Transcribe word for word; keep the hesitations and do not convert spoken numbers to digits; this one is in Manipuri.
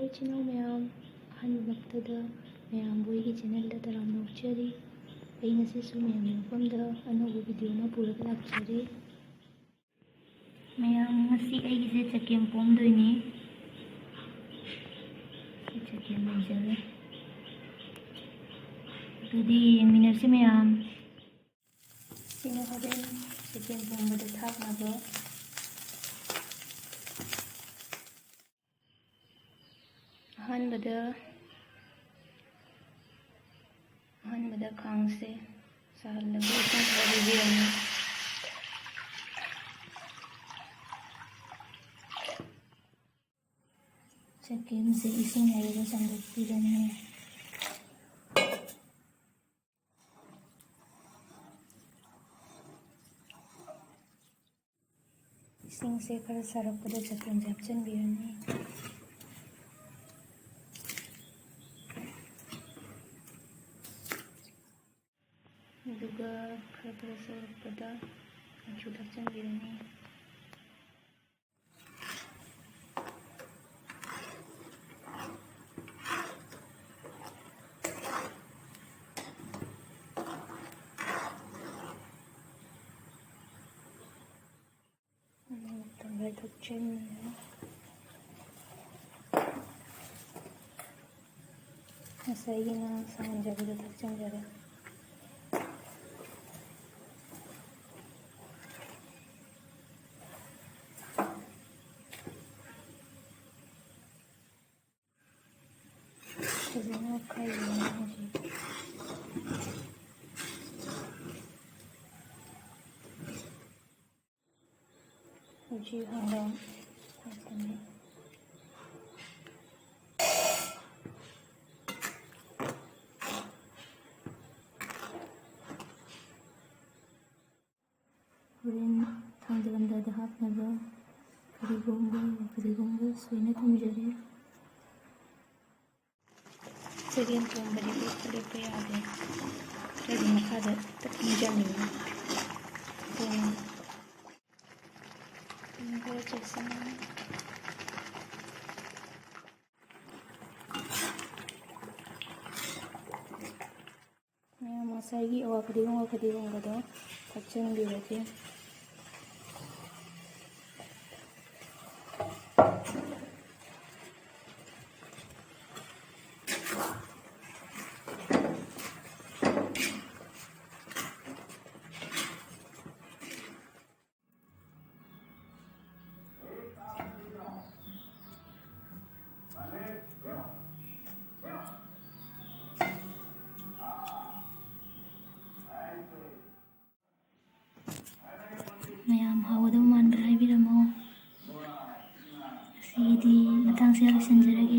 ꯏꯆꯤꯟ ꯏꯅꯥꯎ ꯃꯌꯥꯝ, ꯑꯍꯥꯟꯕꯃꯛꯇꯗ ꯃꯌꯥꯝꯕꯨ ꯑꯩꯒꯤ channelꯗ ꯇꯔꯥꯝꯅ ꯑꯣꯛꯆꯔꯤ꯫ ꯑꯩ ꯉꯁꯤꯁꯨ ꯃꯌꯥꯝꯒꯤ ꯃꯐꯝꯗ ꯑꯅꯧꯕ video ꯑꯃ ꯄꯨꯔꯒ ꯂꯥꯛꯆꯔꯤ꯫ ꯃꯌꯥꯝ, ꯉꯁꯤ ꯑꯩꯒꯤꯁꯦ ꯆꯒꯦꯝ ꯄꯣꯝꯗꯣꯏꯅꯤ꯫ ꯁꯤ ꯆꯒꯦꯝ ꯂꯩꯖꯔꯦ꯫ ꯑꯗꯨꯗꯤ ꯌꯦꯡꯃꯤꯟꯅꯁꯤ ꯃꯌꯥꯝ꯫ ꯁꯤꯅ ꯍꯣꯔꯦꯟ ꯆꯒꯦꯝ ꯄꯣꯝꯕꯗ ꯊꯥꯛꯅꯕ꯫ ꯑꯍꯥꯟꯕꯗ, ꯑꯍꯥꯟꯕꯗ ꯈꯥꯡꯁꯦ ꯁꯥꯍꯜꯂꯒ ꯏꯁꯤꯡ ꯈꯔ ꯍꯩꯕꯤꯔꯅꯤ꯫ ꯆꯒꯦꯝꯁꯦ ꯏꯁꯤꯡ ꯍꯩꯔꯒ ꯆꯥꯝꯊꯣꯛꯄꯤꯔꯅꯤ꯫ ꯏꯁꯤꯡꯁꯦ ꯈꯔ ꯁꯥꯔꯛꯄꯗ ꯆꯒꯦꯝꯁꯦ ꯍꯥꯞꯆꯤꯟꯕꯤꯔꯅꯤ꯫ ꯑꯗꯨꯒ ꯈꯔ ꯈꯔ ꯁꯧꯔꯛꯄꯗ ꯃꯆꯨ ꯊꯥꯛꯆꯤꯟꯕꯤꯔꯅꯤ꯫ ꯇꯪꯈꯥꯏ ꯊꯛꯆꯤꯟꯕꯤꯔꯅꯤ꯫ ꯉꯁꯥꯏꯒꯤ ꯉꯥ ꯁꯥꯍꯟꯖꯕꯗꯣ ꯊꯛꯆꯤꯟꯖꯔꯦ꯫ ꯐꯖꯅ ꯈꯥꯏꯕꯤꯔꯅꯤ ꯍꯧꯖꯤꯛ꯫ ꯍꯧꯖꯤꯛ ꯍꯪꯒꯥꯝ ꯍꯥꯞꯀꯅꯤ꯫ ꯍꯣꯔꯦꯟ ꯊꯥꯡꯖꯤꯜꯂꯝꯗꯥꯏꯗ ꯍꯥꯞꯅꯕ ꯐꯗꯤꯒꯣꯝꯒ, ꯐꯗꯤꯒꯣꯝꯒ ꯁꯣꯏꯅ ꯊꯝꯖꯔꯦ꯫ ꯆꯒꯦꯝ ꯊꯣꯡꯕꯗꯤ ꯂꯦꯞꯄ ꯂꯦꯞꯄ ꯌꯥꯗꯦ꯫ ꯈꯔꯗꯤ ꯃꯈꯥꯗ ꯇꯞ ꯏꯪꯖꯜꯂꯤꯅꯦ꯫ ꯊꯨꯝ ꯈꯔ ꯆꯥꯏꯁꯤꯟꯒꯅꯤ꯫ ꯉꯁꯥꯏꯒꯤ ꯑꯋꯥ ꯐꯗꯤꯒꯣꯝꯒ ꯐꯗꯤꯒꯣꯝꯒꯗꯣ ꯊꯥꯛꯆꯤꯟꯕꯤꯔꯒꯦ꯫ ꯃꯌꯥꯝ ꯍꯥꯎꯒꯗꯕ ꯃꯥꯟꯕ꯭ꯔꯥ ꯍꯥꯏꯕꯤꯔꯝꯃꯣ꯫ ꯉꯁꯤꯒꯤꯗꯤ ꯃꯇꯥꯡꯁꯤꯗ ꯂꯣꯏꯁꯤꯟꯖꯔꯒꯦ꯫